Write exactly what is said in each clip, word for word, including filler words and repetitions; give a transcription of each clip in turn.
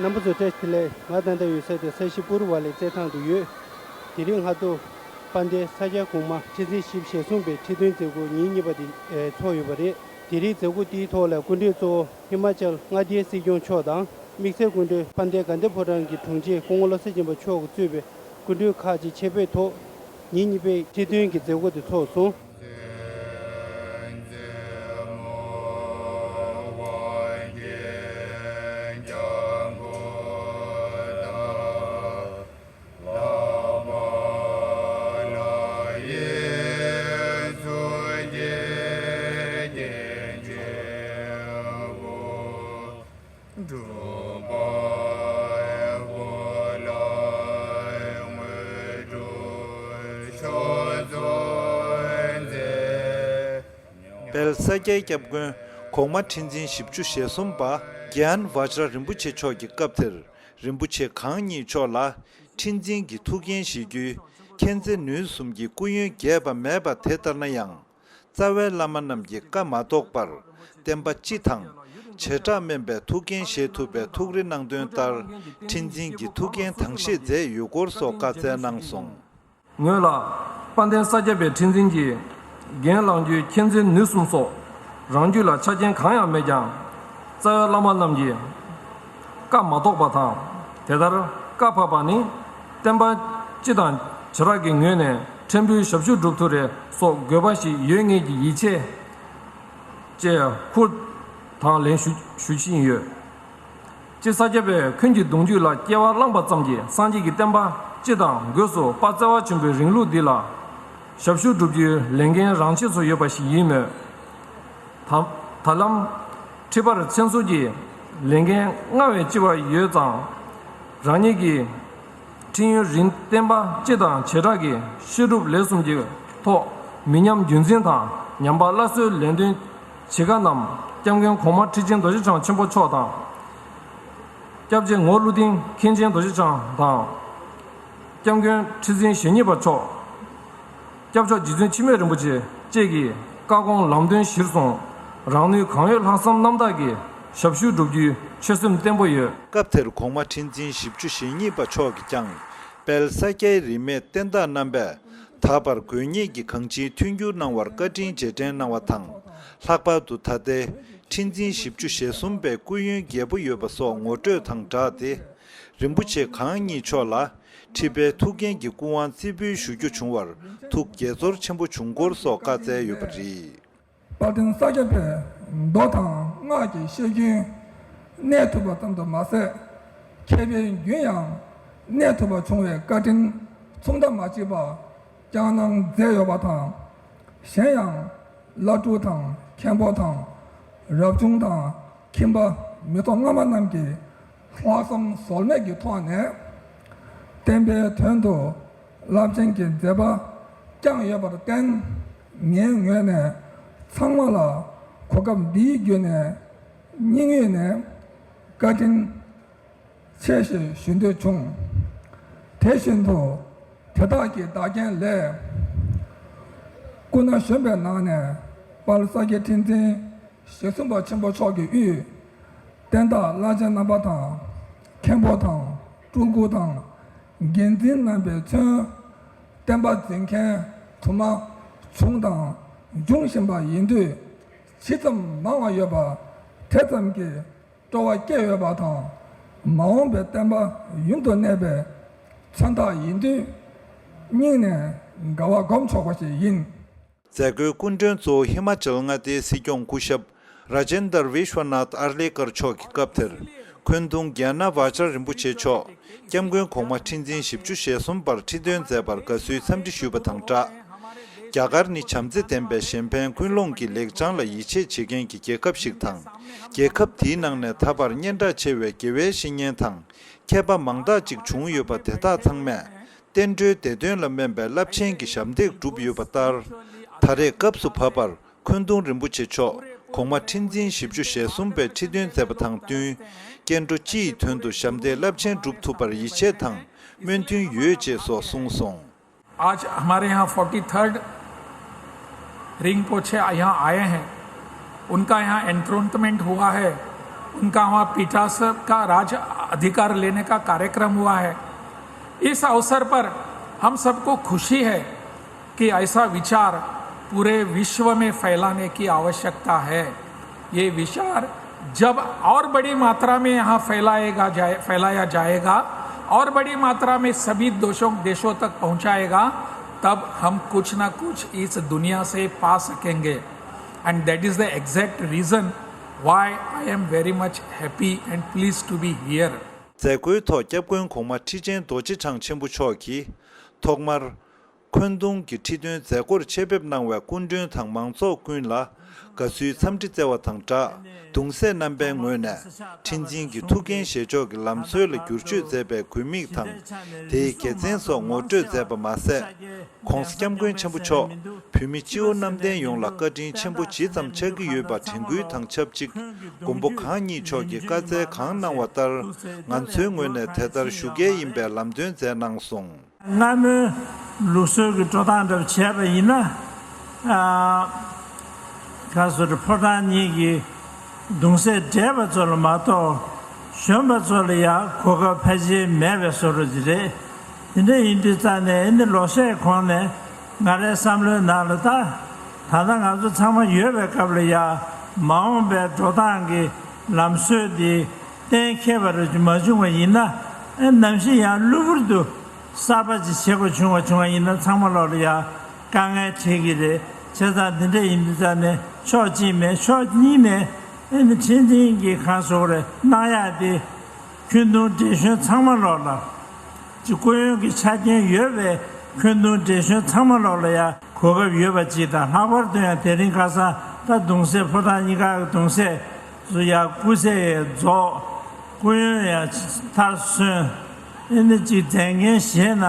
རྣམ་པ་ཚོ་བཀྲ་ཤིས་བདེ་ལེགས། ང་ད་ལྟ་ཡོད་ས་དེ་ས་གཞི་པུ་རུ་ཝ་ལའི་རྩེད་ཐང་དུ་ཡོད། དེ་རིང་སྔ་དྲོ་དཔལ་ལྡན་ས་སྐྱ་གོང་མ་ཁྲི་འཛིན་བཞི་བཅུ་ཞེ་གསུམ་པའི་ཁྲི་འདོན་མཛད་སྒོ་ཉིན་གཉིས་པ་དེ་ཚོགས་ཡོད་པ་རེད། དེ་རིང་མཛད་སྒོ་དེའི་ཐོག་ལ་སྐུ་མགྲོན་གཙོ་བོ་ཧི་མ་ཅལ་མངའ་སྡེའི་སྲིད་སྐྱོང་མཆོག་དང་། དམིགས་བསལ་སྐུ་མགྲོན་དཔལ་ལྡན་དགའ་ལྡན་ཕོ་བྲང་གི་དྲུང་ཆེ་སྐུ་ངོ་བློ་བཟང་སྦྱིན་པ་མཆོག་གིས་གཙོས་པའི་སྐུ་མགྲོན་ཁག་ཅིག་ཆེད་ཕེབས་ཐོག་ཉིན་གཉིས་པའི་ཁྲི་འདོན་གྱི་མཛད་སྒོ་དེ་ཚོགས་སོང་། དཔལ་ས་སྐྱའི་སྐྱབས་མགོན་གོང་མ་ཁྲི་འཛིན་བཞི་བཅུ་ཞེ་གསུམ་པ་གྱན་བཛྲ་རིན་པོ་ཆེ་མཆོག་གིས་སྐབས་དེར་རིན་པོ་ཆེ་གང་ཉིད་མཆོག་ལ་ཁྲི་འཛིན་གྱི་ཐུགས་འགན་བཞེས་རྒྱུའི་མཁྱེན་བརྩེ་ནུས་གསུམ་གྱི་སྐུ་ཡོན་རྒྱས་པ་མེད་པ་དེ་ལྟར་ན་ཡང་། རྩ་བའི་བླ་མ་རྣམས་ཀྱིས་བཀའ་མ་གཏོགས་པར་བསྟན་པ་སྤྱི་དང་བྱེ་བྲག་དམན་པའི་ཐུགས་འགན་བཞེས་ཐུབ་པའི་ཐུགས་རེ་གནང་དོན་ལྟར་ཁྲི་འཛིན་གྱི་ཐུགས་འགན་དང་བཞེས་མཛད་ཡོད་སྐོར་སོགས་བཀའ་སྩལ་གནང་སོང་། ངོས་ལ་དཔལ་ལྡན་ས་སྐྱ་པའི་ཁྲི་འཛིན་གྱི་འགན་བླང་རྒྱུའི་མཁྱེན་བརྩེ་ནུས་གསུམ་སོགས་རང་རྒྱུད་ལ་ཆ་རྐྱེན་གང་ཡང་མེད་ཀྱང་། རྩ་བའི་བླ་མ་རྣམས་ཀྱིས་བཀའ་མ་གཏོགས་པ་དང་། དེ་ལྟར་བཀའ་ཕབ་པ་ནི་བསྟན་པ་སྤྱི་དང་བྱེ་བྲག་གི་ངོས་ནས་ཕྲན་བུའི་ཞབས་ཞུ་སྒྲུབ་ཐུབ་རེ་སོགས་དགོས་པ་ཞིག་ཡོད་ངེས་ཀྱི་ཡིད་ཆེས་བཅས་ཁུར་དང་ལེན་ཞུ་ཞུ་བཞིན་ཡོད། སྤྱིར་ས་སྐྱ་པས་འཁོན་གྱི་གདུང་རྒྱུད་ལ་སྐྱེ་བ་བླངས་པ་ཙམ་གྱིས་སངས་རྒྱས་ཀྱི་བསྟན་པ་སྤྱི་དང་སྒོས་སུ་དཔལ་བརྩེ་བ་ཆེན་པོའི་རིང་ལུགས་འདི་ལ་ཞབས་ཞུ་སྒྲུབ་རྒྱུའི་ལས་འགན་རང་ཆས་སུ་ཡོད་པ་ཞིག་ཡིན་མོད། ད་ད་ལམ་ཁྲི་པར་མཚན་ཟུར་གྱི་ལས་འགན་མངའ་བའི་སྤྱི་བ་ཡོད་ཙང་། རང་ཉིད་ཀྱི་ཁྲི་ཡུན་རིང་བསྟན་པ་སྤྱི་དང་བྱེ་བྲག་གི་བཤད་སྒྲུབ་ལས་གསུམ་གྱི་ཐོག་མི་ཉམས་རྒྱུན་འཛིན་དང་ཉམས་པ་སླར་གསོའི་ལས་དོན་བྱེད་མཁན་རྣམས་སྐྱབས་མགོན་གོང་མ་ཁྲི་ཆེན་རྡོ་རྗེ་འཆང་ཆེན་པོ་མཆོག་དང་། སྐྱབས་རྗེ་ངོར་ཀླུ་ལྡིང་མཁན་ཆེན་རྡོ་རྗེ་འཆང་དང་། སྐྱབས་མགོན་ཁྲི་འཛིན་ཞེ་གཉིས་པ་མཆོག་སྐྱབས་མཆོག་རྗེ་བཙུན་འཆི་མེད་རིན་པོ་ཆེ་བཅས་ཀྱི་བཀའ་དགོངས་ལམ་སྟོན་གཞིར་བཟུང་། རང་ནུས་གང་ཡོད་ལྷག་བསམ་རྣམ་དག་གིས་ཞབས་ཞུ་བསྒྲུབ་རྒྱུའི་ཆོད་སེམས་བརྟན་པོ་ཡོད། སྐབས་དེར་གོང་མ་ཁྲི་འཛིན་བཞི་བཅུ་ཞེ་གཉིས་པ་མཆོག་གིས་ཀྱང་དཔལ་ས་སྐྱའི་རིས་མེད་བསྟན་བདག་རྣམ་པས་ད་བར་དགོས་ངེས་ཀྱི་གང་ཅིའི་མཐུན་འགྱུར་གནང་བར་བཀའ་དྲིན་རྗེས་དྲན་གནང་བ་དང་། ལྷག་པར་དུ་ད་ལྟའི་ཁྲི་འཛིན་བཞི་བཅུ་ཞེ་གསུམ་པའི་སྐུ་ཡོན་རྒྱས་པོ་ཡོད་པ་སོགས་ངོ་སྤྲོད་དང་སྦྲགས་ཏེ། རིན་པོ་ཆེ་གང་ཉིད་མཆོག་ལ་ཁྲི་པའི་ཐུགས་འགན་གྱི་སྐུ་དབང་རྩིས་འབུལ་ཞུ་རྒྱུ་བྱུང་བར་ཐུགས་དགྱེས་ཚོར་ཆེན་པོ་བྱུང་སྐོར་སོགས་བཀའ་སྩལ་ཡོད་པ་རེད། དཔལ་ལྡན་ས་སྐྱ་པས་མདོ་དང་སྔགས་ཀྱི་བཤད་རྒྱུན་གནས་ཐུབ་པ་ཙམ་དུ་མ་ཟད། མཁས་པའི་རྒྱུན་ཡང་གནས་ཐུབ་པ་བྱུང་བའི་བཀའ་དྲིན་མཚུངས་ཟླ་མ་མཆིས་པ་བསྐྱངས་གནང་མཛད་ཡོད་པ་དང་། གཞན་ཡང་། བླ་སྤྲུལ་དང་མཁན་པོ་དང་རབ་བྱུང་དང་ཁྱིམ་པ་མི་ཐོག་སྔ་མ་རྣམས་ཀྱིས་ལྷག་བསམ་ཟོལ་མེད་ཀྱི་ཐོག་ནས་བསྟན་པའི་དོན་དུ་རླབས་ཆེན་གྱི་མཛད་པ་བསྐྱངས་ཡོད་པར་བརྟེན། ངའི་ངོས་ནས་ཚང་མ་ལ་གོ་སྐབས་འདིའི་བརྒྱུད་ནས་སྙིང་དབུས་ནས་བཀའ་དྲིན་ཆེ་ཞེས་ཞུ་འདོད་བྱུང་། དེ་བཞིན་དུ་དེ་དག་གི་བདག་རྐྱེན་ལས། སྐུ་ན་གཞོན་པའི་ནང་ནས་དཔལ་ས་སྐྱའི་ཁྲི་འཛིན་ཞེ་གསུམ་པ་ཆེན་པོ་མཆོག་གི་དབུས། བསྟན་བདག་བླ་ཆེན་རྣམ་པ་དང་། མཁན་པོ་དང་སྤྲུལ་སྐུ་དང་ འགན་འཛིན་རྣམ་པས་མཚོན། བསྟན་པ་འཛིན་མཁན་དུ་མ་བྱུང་དང་འབྱུང་བཞིན་པ་ཡིན་དུས། ཇི་ཙམ་མང་བ་ཡོད་པ་དེ་ཙམ་གྱིས་སྤྲོ་བ་སྐྱེས་ཡོད་པ་དང་། མ་འོངས་པའི་བསྟན་པ་ཡུན་དུ་གནས་པའི་མཚོན་རྟགས་ཡིན་དུས། སྙིང་ནས་དགའ་བ་སྒོམ་ཆོག་པ་ཞིག་ཡིན། མཛད་སྒོའི་སྐུ་མགྲོན་གཙོ་བོ་ཧི་མ་ཅལ་མངའ་སྡེའི་སྲིད་སྐྱོང་སྐུ་ཞབས་ར་ཇེན་དར་བི་ཤྭ་ནཱཐ་ཨར་ལེ་ཀར་མཆོག་གི་སྐབས་དེར། འཁོན་གདུང་གྱ་ན་བྷ་ཅར་རིན་པོ་ཆེ་མཆོག་སྐྱབས་མགོན་གོང་མ་ཁྲི་འཛིན་བཞི་བཅུ་ཞེ་གསུམ་པར་ཁྲི་འདོན་མཛད་པར་དགའ་བསུའི་འཚམས་འདྲི་ཞུས་པ་དང་སྦྲགས། རྒྱ་གར་ནི་བྱམས་བརྩེ་ལྡན་པའི་གཞན་ཕན་ཀུན་སློང་གི་ལེགས་བྱང་ལ་ཡིད་ཆེས་བྱེད་མཁན་གྱི་རྒྱལ་ཁབ་ཞིག་དང་། རྒྱལ་ཁབ་དེའི་ནང་ནས་ད་བར་སྙན་གྲགས་ཆེ་བའི་དགེ་བའི་བཤེས་གཉེན་དང་། མཁས་པ་མང་དག་ཅིག་བྱུང་ཡོད་པ་དེ་དག་ཚང་མས། བསྟན་འགྲོའི་བདེ་དོན་ལ་སྨན་པའི་རླབས་ཆེན་གྱི་ཞབས་འདེགས་བསྒྲུབས་ཡོད་པ་ལྟར། ད་རེས་སྐབས་སུ་བབ་པར་འཁོན་གདུང་རིན་པོ་ཆེ་མཆོག་གོང་མ་ཁྲི་འཛིན་བཞི་བཅུ་ཞེ་གསུམ་པའི་ཁྲི་འདོན་མཛད་པ་དང་བསྟུན། སྐྱེ་འགྲོ་སྤྱི་ཡི་དོན་དུ་ཞབས་འདེགས་རླབས་ཆེན་བསྒྲུབ་ཐུབ་པར་ཡིད་ཆེས་དང་སྨོན་འདུན་ཡོད་ཅེས་སོགས་གསུངས་སོང་། आज हमारे यहाँ फ़ोर्टी थर्ड रिंपोचे यहाँ आए हैं, उनका यहाँ एनथ्रोनमेंट हुआ है, उनका वहाँ पीठासीन का राज अधिकार लेने का कार्यक्रम हुआ है। इस अवसर पर हम सबको खुशी है कि ऐसा विचार पूरे विश्व में फैलाने की आवश्यकता है। ये विचार जब और बड़ी मात्रा में यहाँ फैलाएगा जाए, फैलाया जाएगा और बड़ी मात्रा में सभी देशों देशों तक पहुँचाएगा, तब हम कुछ ना कुछ इस दुनिया से पा सकेंगे। And that is the exact reason why I am very much happy and pleased to be here. མཛད་སྒོའི་ཐོག་སྐྱབས་མགོན་གོང་མ་ཁྲི་ཆེན་རྡོ་རྗེ་འཆང་ཆེན་པོ་མཆོག་གིས་ཐོག་མར། འཁོན་གདུང་གི་ཁྲི་འདོན་མཛད་སྒོར་ཆེད་ཕེབས་གནང་བའི་སྐུ་མགྲོན་དང་མང་ཚོགས་ཀུན་ལ་དགའ་བསུའི་འཚམས་འདྲི་བསྩལ་བ་དང་སྦྲགས། གདུང་སྲས་རྣམ་པའི་ངོས་ནས་ཁྲི་འཛིན་གྱི་ཐུགས་འགན་བཞེས་ཕྱོགས་ཀྱི་ལམ་སྲོལ་ལ་བསྒྱུར་བཅོས་མཛད་པའི་དགོས་དམིགས་དང་། དེའི་དགེ་མཚན་སོགས་ངོ་སྤྲོད་མཛད་པ་མ་ཟད། ༸གོང་ས་༸སྐྱབས་མགོན་ཆེན་པོ་མཆོག་བོད་མི་སྤྱི་བོ་གནམ་བསྟན་ཡོངས་ལ་བཀའ་དྲིན་ཆེན་པོ་ཇི་ཙམ་ཆགས་ཀྱི་ཡོད་པ་དྲན་སྐུལ་དང་ཆབས་ཅིག་མགོན་པོ་གང་ཉིད་མཆོག་གིས་བཀའ་སྩལ་གང་གནང་བ་ལྟར། ང་ཚོའི་ངོས་ནས་དེ་ལྟར་ཞུ་གལ་ཡིན་པའི་ལམ་སྟོན་མཛད་གནང་སོང་། སྔ་མོའི་ལུགས་སྲོལ་གྱི་འགྲོ་སྟངས་འདྲ་བྱས་པ་ཡིན་ན། ཨ། ག་སོ་རེ་ཕོ་བྲང་གཉིས་ཀྱི་གདུང་སྲས་བགྲེས་པ་ཚོ་ལ་མ་གཏོགས། གཞོན་པ་ཚོ་ལ་ཡང་གོ་སྐབས་ཕལ་ཆེར་མེད་པའི་བཟོ་འདྲ་ཅིག་རེད། དེ་འདྲ་ཡིན་དུས་རྩ་ནས་ཨེ་ནི་ལོ་ཤས་གོང་ནས་ང་རའི་བསམ་བློའི་ནང་ལ་ད། ད་ལྟ་ང་ཚོ་ཚང་མ་ཡོད་པའི་སྐབས་ལ་ཡང་མ་འོངས་པའི་འགྲོ་སྟངས་ཀྱི་ལམ་སྲོལ་འདི་གཏན་འཁེལ་བ་རུ་མ་བྱུང་བ་ཡིན་ན། ཨེ་ནམ་ཞིག་ཡང་གློ་བུར་དུ། གསར་པ་ཅིག་བྱེད་དགོས་བྱུང་བ་བྱུང་བ་ཡིན་ན་ཚང་མ་ལོག་ལ་ཡ་དཀའ་ངལ་འཕྲད་ཀྱི་རེད། བྱས་ཙང་འདི་འདྲ་ཡིན་དུས་ཙང་ནས་ཕྱོགས་གཅིག་ནས་ཕྱོགས་གཉིས་ནས་ཨེ་ནི་ཁྲི་འཛིན་གྱི་གང་ཟེར་དགོས་རེད་གནང་ཡག་དེ་འཁོན་གདུང་བགྲེས་གཞོན་ཚང་མ་ལོག་ལ་ཅིག་སྐུ་ཡོན་གྱི་ཆ་རྐྱེན་ཡོད་པའི་འཁོན་གདུང་བགྲེས་གཞོན་ཚང་མ་ལོག་ལ་ཡ་གོ་སྐབས་ཡོད་པ་ཅིག་དང་ལྷག་པར་དུ་ཡང་དེ་རིང་ཁ་སང་ད་གདུང་སྲས་ཕོ་བྲང་གཉིས་ཀ་གི་གདུང་སྲས་སུ་ཡ་སྐུ་ཚེ་ཡང་རྫོགས། སྐུ་ཡོན་ཡང་མཐར་སོན། ཨེ་ནི་གཅིག་མཛད་འགན་བཞེས་ན་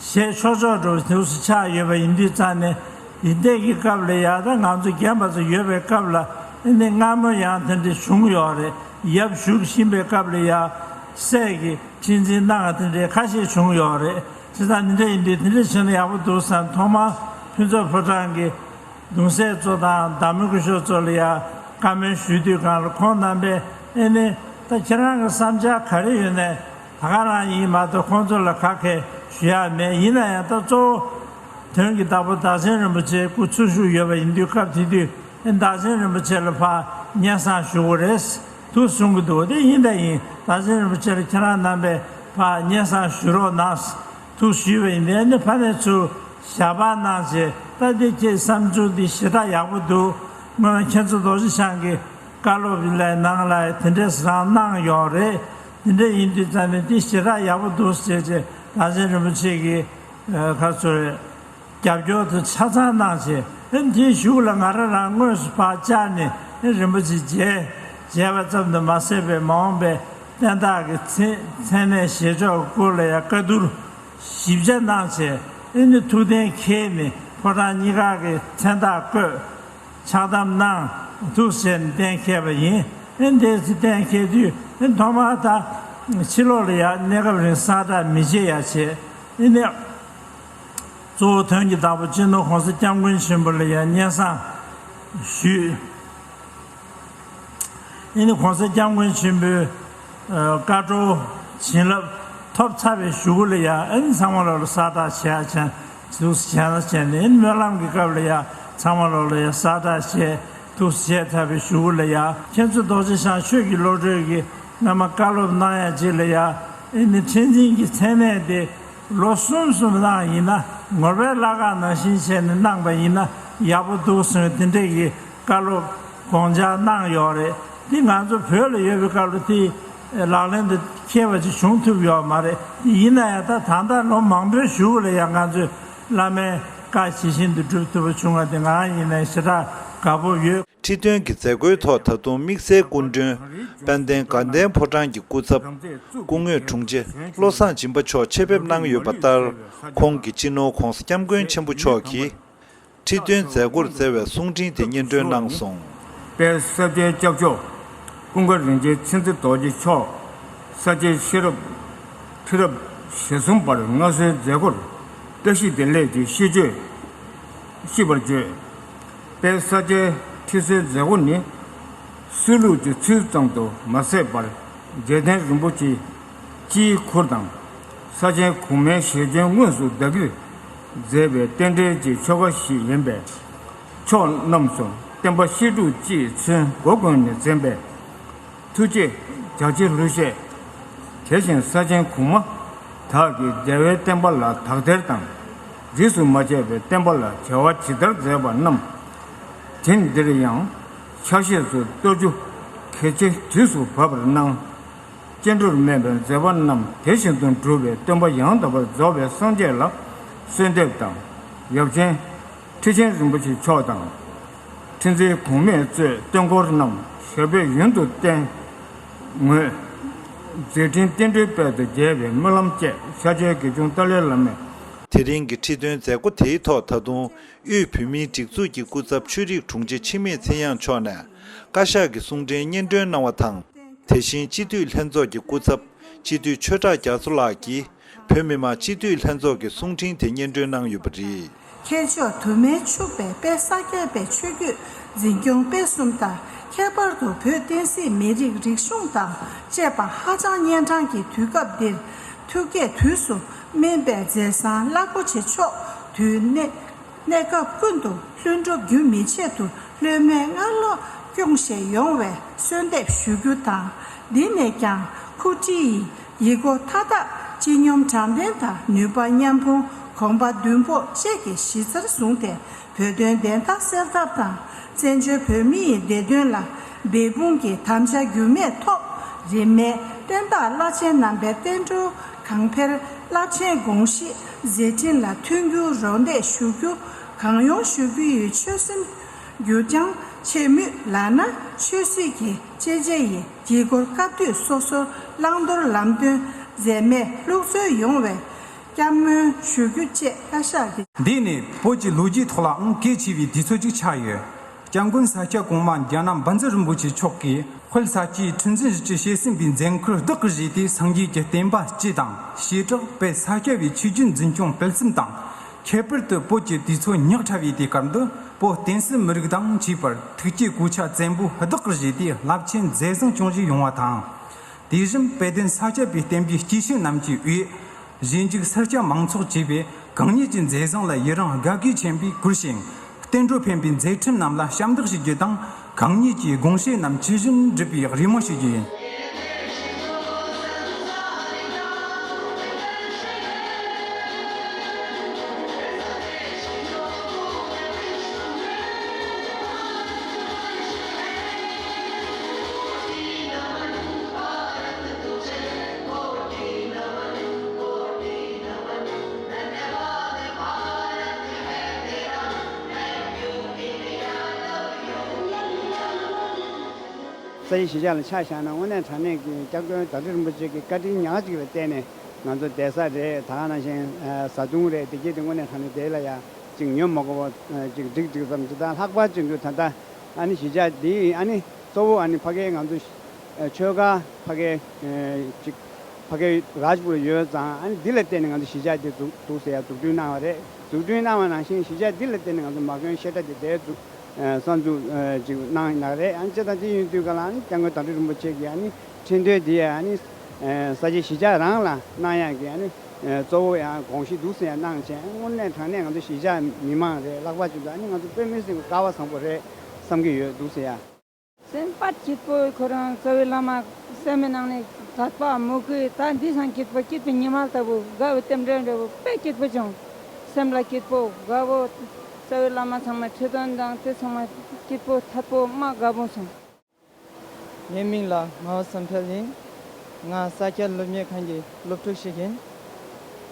བཞེས་ཆོག་ཆོག་འགྲོ་དུས་སུ་ཆགས་ཡོད་པ་ཡིན་དུས་ཙང་ནས་འདི་འདྲས་ཀྱི་སྐབས་ལ་ཡང་ད་ང་ཚོ་རྒན་པ་ཚོ་ཡོད་པའི་སྐབས་ལ་ཨེ་ནི་སྔ་མོ་ཡང་དེ་འདྲས་བྱུང་ཡོད་རེད། ཡབ་བཞུགས་བཞིན་པའི་སྐབས་ལ་ཡང་སྲས་ཀྱི་ཁྲི་འཛིན་གནང་བ་དེ་འདྲས་ཁ་ཤས་བྱུང་ཡོད་རེད། བྱས་ཙང་འདི་འདྲས་ཡིན་དུས་དེ་འདྲས་བྱས་ན་ཡག་པོ་འདུག་བསམ། ཐོག་མར་ཕུན་ཚོགས་ཕོ་བྲང་གི་གདུང་སྲས་ཚོ་དང་བདག་མོ་སྐུ་ཞབས་ཚོ་ལ་ཡང་བཀའ་མོལ་ཞུ་དུས་སྒང་ལ་ཁོང་རྣམ་པས་ཨེ་ནི་ད་ཁྱེད་རང་གི་བསམ་འཆར་ག་རེ་ཡོད་ནའི་ད་ག་རང་ཡིན་མ་གཏོགས་ཁོང་ཚོ་ལ་ག་གེ་ཞུ་ཡག་མེད། ཡིན་ན་ཡང་ད་གཙོ་བོ་དོན་གྱི་བདག་པོ་བདག་ཆེན་རིན་པོ་ཆེ་སྐུ་འཚོ་བཞུགས་ཡོད་པ་ཡིན་དུས་སྐབས་དེ་དུས་ཨེ་བདག་ཆེན་རིན་པོ་ཆེ་ལ་ཕར་སྙན་སེང་ཞུ་དགོས་རེད་འདུག་གསུང་གི་འདུག་དེ་ཡིན་ད་ཡིན་བདག་ཆེན་རིན་པོ་ཆེ་ལ་ཁྱེད་རང་རྣམ་པས་ཕར་སྙན་སེང་ཞུ་རོགས་གནང་། ཐུགས་ཞུས་པ་ཡིན། དེ་ནི་ཕ་ནས་ཚུར་ཞལ་པར་གནང་བྱས་ད་འདི་ཁྱེད་བསམ་ཚུལ་འདི་ཞེ་དྲག་ཡག་པོ་འདུག་སྔོན་མཁྱེན་བརྩེ་རྡོ་རྗེ་འཆང་གི་བཀའ་སློབ་ལས་ནང་ལ་དེ་འདྲས་རང་གནང་ཡོད་རེད། དེ་འདྲས་ཡིན་དུས་ཙང་ནས་འདི་ཞེ་དྲག་ཡག་པོ་འདུག་ཟེར་བྱས་བདག་ཆེན་རིན་པོ་ཆེ་གིས་ཁ་ཚུར་རྒྱབ་སྐྱོར་དུ་ཆ་ཚང་གནང་བྱས་ཨེ་འདིའི་གཞུག་ལ་ང་རང་རང་དངོས་སུ་ཕར་བཅར་ནས་ཨེ་རིན་པོ་ཆེ་མཇལ་མཇལ་བ་ཙམ་དུ་མ་ཟད་པའི་མ་འོངས་པའི་བསྟན་བདག་གི་མཚན་མཚན་གནས་བཞེས་ཕྱོགས་སྐོར་ལ་ཡང་བཀའ་བསྡུར་ཞིབ་ཆ་གནང་བྱས་ཨེ་ནི་ཐུགས་གཏན་འཁེལ་ནས་ཕོ་བྲང་གཉིས་ཀ་གི་མཚན་རྟགས་བཀོད་ཕྱག་བསྡམས་གནང་འདུག་ཟེར་ནས་གཏན་འཁེལ་བ་ཡིན། ཨེ་འདི་ཚོ་གཏན་འཁེལ་དུས་ཨེ་ཐོག་མར་ད་ཕྱི་ལོགས་ལ་ཡང་གནས་སྐབས་རིང་གསང་བསྒྲགས་མི་བྱེད་ཡ་བྱས་ཨེ་ནི་གཙོ་བོ་དོན་གྱི་བདག་པོ་སྤྱི་ནོར་༸གོང་ས་༸སྐྱབས་མགོན་ཆེན་པོ་ལ་ཡང་སྙན་སེང་ཞུས། ཨེ་ནི་༸གོང་ས་༸སྐྱབས་མགོན་ཆེན་པོའི་ཨ་བཀའ་སྒྲོག་བྱིན་རླབས་ ཐོབ་ཚར་བའི་གཞུག་གུ་ལ་ཡ་ཨ་ནི་ཚང་མ་ལོག་ལ་གསལ་བསྒྲགས་བྱེད་ཡ་བྱས་འདུག་སེ་བྱས་ན་བྱས་ནས་ཨ་ནི་སྨོན་ལམ་གྱི་སྐབས་ལ་ཡ་ཚང་མ་ལོག་ལ་ཡ་གསལ་བསྒྲགས་བྱས་འདུག་སེ་བྱས་ཚར་བའི་གཞུག་གུ་ལ་ཡ་མཁན་ཟུར་རྡོ་རྗེ་འཆང་ཆོས་ཀྱི་བློ་གྲོས་ཀྱིས་སྔ་མ་བཀའ་སློབ་གནང་ཡ་ཅིག་ལ་ཡ་ཨ་ནི་ཁྲི་འཛིན་གྱི་མཚན་གནས་དེ་ལོ་གསུམ་གསུམ་གནང་ཡིན་ན་ངོར་པའི་བླ་ག་ནང་བཞིན་བྱས་ནས་གནང་པ་ཡིན་ན་ཡག་པོ་འདུག་གསུངས་དེ་འདྲས་ཀྱི་བཀའ་སློབ་དགོངས་འཆར་གནང་ཡོད་རེད། དེ་ང་ཚོ་བོད་ལ་ཡོད་པའི་སྐབས་ལ་དེ་ལག་ལེན་དུ་འཁེལ་བ་ཅིག་བྱུང་ཐུབ་ཡོད་མ་རེད། དེ་ཡིན་ན་ཡང་ད་ད་ལྟ་ལོ་མང་པོའི་གཞུག་ལ་ཡང་ང་ཚོས་བླ་མའི་བཀའ་ཇི་བཞིན་དུ་སྒྲུབ་ཐུབ་པ་བྱུང་བ་དེ་ང་རང་ཡིན་ནའི་ཞེ་དྲག་དགའ་པོ་ཡོད། ཁྲི་སྟོན་གྱི་མཛད་སྒོའི་ཐོག་ད་དུང་དམིགས་བསལ་སྐུ་མགྲོན་དཔལ་ལྡན་དགའ་ལྡན་ཕོ་བྲང་གི་སྐུ་ཚབ་སྐུ་ངོ་དྲུང་ཆེ་བློ་བཟང་སྦྱིན་པ་མཆོག་ཆེད་ཕེབས་གནང་ཡོད་པ་ལྟར། ཁོང་གིས་སྤྱི་ནོར་༧གོང་ས་༧སྐྱབས་མགོན་ཆེན་པོ་མཆོག་གིས་ཁྲི་སྟོན་མཛད་སྒོར་བསྩལ་བའི་གསུང་འཕྲིན་དེ་སྙན་སྒྲོན་གནང་སོང་། དཔལ་ས་སྐྱའི་སྐྱབས་མཆོག་ཀུན་དགའ་རིན་ཆེན་མཚན་བརྩེ་རྡོ་རྗེ་མཆོག་ས་སྐྱའི་ཤེས་རབ་ཁྲི་རབས་ཞེ་གསུམ་པར་མངའ་གསོལ་མཛད་སྒོར་བཀྲ་ཤིས་བདེ་ལེགས་ཀྱི་ཤིས་བརྗོད་ཤིས་པར་བརྗོད། དཔལ་ས་སྐྱའི་ཁྲི་སྲོལ་མཛད་སྒོ་ནི། སྲོལ་ལུགས་ཀྱི་ཚུལ་ཙམ་དུ་མ་ཟད་པར་རྗེ་བསྟན་རིན་པོ་ཆེ་སྤྱིའི་ཁུར་དང་། ས་ཆེན་གོང་མའི་ཞལ་བྱོན་དངོས་སུ་བདག་གིར་མཛད་པའི་རྟེན་འབྲེལ་གྱི་ཆོ་ག་ཞིག་ཡིན་པས། ཕྱོགས་རྣམས་སུ་བསྟན་པ་བཤད་སྒྲུབ་ཅེས་མཚོན་སྒོ་ཀུན་ནས་མཛད་པའི་ཐུགས་བསྐྱེད་རྒྱ་ཆེ་ལྷུར་བཞེས། དེ་བཞིན་ས་ཆེན་གོང་མ་དག་གིས་རྒྱལ་བའི་བསྟན་པ་ལ་དག་ཐེར་དང་། རིས་སུ་མ་ཆད་པའི་བསྟན་པ་ལ་བྱ་བ་ཇི་ལྟར་མཛད་པ་རྣམས། དེང་འདིར་ཡང་ཕྱག་བཞེས་སུ་གཏོད་རྒྱུ་གལ་ཆེ་དུས་སུ་བབ་པར་སྣང་། སྐྱེ་འགྲོར་སྨན་པའི་མཛད་པ་རྣམས་དེ་བཞིན་དུ་འགྲུབ་པའི་སྟོན་པ་ཡང་དག་པར་རྫོགས་པའི་སངས་རྒྱས་ལ་གསོལ་འདེབས་དང་། ཡབ་ཆེན་ཁྲི་ཆེན་རིན་པོ་ཆེ་མཆོག་དང་། ཁྲི་འཛིན་གོང་མས་གཙོས་སྟོན་འཁོར་རྣམས་ཞབས་པད་ཡུན་དུ་བརྟན། ངོས་མཛད་འཕྲིན་བསྟན་འགྲོའི་དཔལ་དུ་རྒྱས་པའི་སྨོན་ལམ་བཅས་ཤར་ཕྱོགས་དགེ་སློང་ཏཱ་ལའི་བླ་མས། དེ་རིང་གི་ཁྲི་སྟོན་མཛད་སྒོ་དེའི་ཐོག་ད་དུང་དབུས་བོད་མིའི་སྒྲིག་འཛུགས་ཀྱི་སྐུ་ཚབ་ཆོས་རིག་དྲུང་ཆེ་འཆི་མེད་ཚེ་དབྱངས་མཆོག་ནས་བཀའ་ཤག་གི་གསུང་འཕྲིན་སྙན་སྒྲོན་གནང་བ་དང་། དེ་བཞིན་སྤྱི་འཐུས་ལྷན་ཚོགས་ཀྱི་སྐུ་ཚབ་སྤྱི་འཐུས་ཆོས་གྲགས་རྒྱ་མཚོ་ལགས་ཀྱིས་བོད་མི་མང་སྤྱི་འཐུས་ལྷན་ཚོགས་ཀྱི་གསུང་འཕྲིན་དེ་སྙན་སྒྲོན་གནང་ཡོད་པ་རེད། མཁས་མཆོག་དུ་མས་ཕྱུག་པའི་དཔལ་ས་སྐྱ་པའི་ཆོས་བརྒྱུད་འཛིན་སྐྱོང་སྤེལ་གསུམ་དང་། ཁྱད་པར་དུ་བོད་བསྟན་སྲིད་མི་རིགས་རིག་གཞུང་དང་བཅས་པ་ཧ་ཅང་གཉན་འཕྲང་གི་དུས་སྐབས་འདིར། ཐུགས་བསྐྱེད་དུས་སུ་སྨིན་པའི་མཛད་བཟང་རླབས་པོ་ཆེ་མཆོག་དུས་གནས་གནས་སྐབས་ཀུན་ཏུ་ལྷུན་གྲུབ་རྒྱུན་མི་ཆད་དུ་ལྷོད་མེད་སྔ་ལོག་སྐྱོང་བཞིན་ཡོང་བའི་གསོལ་འདེབས་ཞུ་རྒྱུ་དང་། འདི་ནས་ཀྱང་ཁུ་ཁྲིའི་ཡིག་མགོ་མཐའ་དག་སྤྱི་སྙོམས་དྲང་བདེན་དང་ནུས་པ་མཉམ་སྤུངས་གོམ་པ་མདུན་སྤོ་བཅས་ཀྱི་གཞི་རྩར་བཟུང་སྟེ། བོད་དོན་བདེན་མཐའ་གསལ་ཐབས་དང་། བཙན་བྱོལ་བོད་མིའི་བདེ་དོན་ལ་འབད་འབུངས་ཀྱི་དམ་བཅའ་འགྱུར་མེད་ཐོག་རིས་མེད་བསྟན་བདག་བླ་ཆེན་རྣམ་པའི་བསྟན་འགྲོའི་གོང་འཕེལ་རླབས་ཆེན་དགོངས་གཞི་མཛད་འཕྲིན་ལ་མཐུན་འགྱུར་རོགས་འདེགས་ཞུ་རྒྱུ་གང་ཡོང་ཞུ་རྒྱུ་ཡི་ཆོད་སེམས་རྒྱུན་བསྐྱངས་ཆེད་མུས་ལགས་ན། ཆོས་སྲིད་ཀྱི་དཔྱད་འབྱེད་ཡི་དཀྱིལ་འཁོར་སྐབས་དུས་སོ་སོར་བླང་དོར་ལམ་སྟོན་འཛད་མེད་ལྷུག་སྩོལ་ཡོང་བའི་བསྐྱར་སྨོན་ཞུ་རྒྱུ་བཅས་བཀའ་ཤག་གི། འདི་ནི་བོད་ཀྱི་ལོ་རྒྱུས་ཐོག་ལའང་གལ་ཆེ་བའི་དུས་ཚོད་ཅིག་ཆགས་ཡོད། སྐྱབས་མགོན་ས་སྐྱ་གོང་མ་རྒྱ་ནག་འབར་འཛིན་རིན་པོ་ཆེ་མཆོག་གིས་དཔལ་ས་སྐྱའི་ཁྲི་འཛིན་བཞི་བཅུ་ཞེ་གསུམ་པའི་མཛད་ཁུར་བདག་གིར་བཞེས་ཏེ། སངས་རྒྱས་ཀྱི་བསྟན་པ་སྤྱི་དང་བྱེ་བྲག་དཔལ་ས་སྐྱ་པའི་ཆོས་བརྒྱུད་འཛིན་སྐྱོང་སྤེལ་གསུམ་དང་། ཁྱད་པར་དུ་བོད་ཀྱི་དུས་ཚོད་ཉག་ཕྲ་བའི་དུས་སྐབས་འདི་བོད་བསྟན་སྲིད་མི་རིགས་དང་བཅས་པར་ཐུགས་ཀྱི་གོ་ཆ་བཙན་པོས་བདག་གིར་བཞེས་ཏེ་རླབས་ཆེན་མཛད་བཟང་སྐྱོང་བཞིན་ཡོང་བ་དང་། དེ་བཞིན་དཔལ་ལྡན་ས་སྐྱ་པའི་བསྟན་པའི་སྐྱེས་ཆེན་རྣམས་ཀྱི་འོས། རྗེས་འཇུག་ས་སྐྱ་མང་ཚོགས་བཅས་པས་གང་ཉིད་ཀྱི་མཛད་བཟང་ལ་ཡི་རང་དགའ་གུས་ཆེན་པོས་བཀུར་ཞིང་། བསྟན་འགྲོར་ཕན་པའི་མཛད་འཕྲིན་རྣམས་ལ་ཞབས་འདེགས་ཞུ་རྒྱུ་དང་། གང་ཉིད་ཀྱི་དགོངས་བཞེད་རྣམས་ཇི་བཞིན་འགྲུབ་པའི་རེ་སྨོན་ཞུ་རྒྱུ་ཡིན། ས་ཡི་གཞིས་ཆགས་ལ་ཆ་བཞག་ན། དངོས་གནས་དྲང་གནས་ཀྱི་སྐྱབས་མགོན་དྭ་ཏྲ་རིན་པོ་ཆེ་གི་བཀའ་དྲིན་ཉག་གཅིག་ལ་བརྟེན་ནས་ང་ཚོ་བསྡད་ས་རེད། ད་ག་ནང་བཞིན་ཨ་བཟའ་བཏུང་རེད། དེ་གྱད་དེ་དངོས་གནས་དྲང་གནས་དེ་ལ་ཡ་ཅིག་ཉོ་མ་དགོས་པ་ཅིག་འགྲིག་འགྲིག་ཙམ་ཅིག་དང་། ལྷག་པར་ཅིག་ཏུ་ད་ལྟ་ཨ་ནི་གཞིས་ཆགས་འདི་ཨ་ནི་གཙོ་བོ་ཨ་ནི་ཕ་གིའི་ང་ཚོ་ཆོས་སྒར་ཕ་གིའི་ཅིག་ཕ་གིའི་རཱཇ་པུར་ཡོད་ཙང་། ཨ་ནི་འདི་ལ་བརྟེན་ནས་ང་ཚོ་གཞིས་ཆགས་འདི་འཛུགས་འདུག་ཟེར་ཡ་འཛུགས་སྐྲུན་གནང་བ་རེད། འཛུགས་སྐྲུན་གནང་བ་ནང་བཞིན་གཞིས་ཆགས་འདི་ལ་བརྟེན་ནས་ང་ཚོ་མ་དགོན་བཤད་གྲྭ་འདི་འདིར་འཛུགས་གསར་འཛུགས་ཅིག་གནང་ཡིན་ན་རེད། ཨ་ནི་བྱས་ཙང་དེ་ཡིན་དུས་ག་ལ་ཨ་ནི་སྐྱབས་མགོན་དྭ་ཏྲ་རིན་པོ་ཆེ་གིས་ཨ་ནི་ཁྲི་འདོན་འདི་ཡ་ཨ་ནི་ ས་སྐྱའི་གཞིས་ཆགས་རང་ལ་གནང་ཡག་གི་ཨ་ནི་གཙོ་བོ་ཡང་དགོངས་གཞི་འདུག་སེ་ཡང་གནང་བྱས། དངོས་གནས་དྲང་གནས་ང་ཚོ་གཞིས་ཆགས་མི་མང་རེད། ལྷག་པར་དུ་ཨ་ནི་ང་ཚོ་བོད་མི་སེར་གྱི་དཀའ་བ་བཟང་པོ་རེད་བསམ་གྱི་ཡོད་འདུག་སེ་ཡ། སེམས་པ་སྐྱིད་པོ། ཁོ་རང་རྩ་བའི་བླ་མ་སེམས་ནང་ནས་དད་པ་མོས་གུས། ད་འདི་སང་སྐྱིད་པོ་སྐྱིད་པའི་ཉི་མ་ལྟ་བུ། དགའ་བའི་རྟེན་འབྲེལ་འདྲ་བོ་དཔེ་སྐྱིད་པོ་བྱུང་། སེམས་ལ་སྐྱིད་པོ་དགའ་བོ། རྩ་བའི་བླ་མ་ཚང་མ་ཁྲི་སྟོན་དང་དེ་ཚང་མ་སྐྱིད་པོ་ཐད་པོ་མ་དགའ་བོ་སོང་། ངའི་མིང་ལ་ངག་དབང་བསམ་འཕེལ་ཡིན། ང་ས་སྐྱ་སློབ་གཉེར་ཁང་གི་སློབ་ཕྲུག་ཞིག་ཡིན།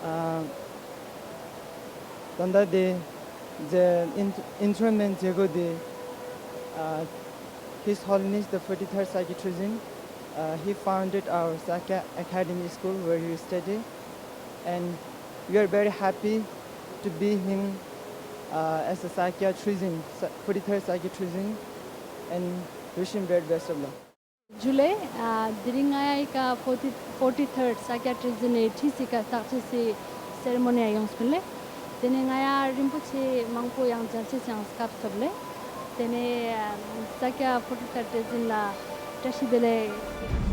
ཨ། ད་ལྟ་དེ་མཛད་ཨིན་ཨིན་ཊར་མེན་མཛད་སྒོ་དེ། ཨ། His Holiness the forty-third Sakya Trijin, uh, he founded our Sakya Academy School where you study, and we are very happy to be him, uh, as a Sakya Trijin, Sa- forty-third Sakya Trijin, and wish him very best of luck. ཇུ་ལེ། ཨ། དེ་རིང་ང་ཡ་ཡི་ཀ་forty forty-third Sakya Trijin ནི་ཁྲིས་སི་ཀ་བརྟག་དཔྱད་སི་སེ་རི་མོ་ནི་ཡ་ཡོངས་པིན་ལེ། དེ་ནས་ང་ཡ་རིན་པོ་ཆེ་མང་པོ་ཡང་མཇལ་ཆེ་ཡང་སྐབས་ཐོབ་ལེ། དེ་ནས་ཨ། Sakya forty-third Trijin ལ་བཀྲ་ཤིས་བདེ་ལེགས།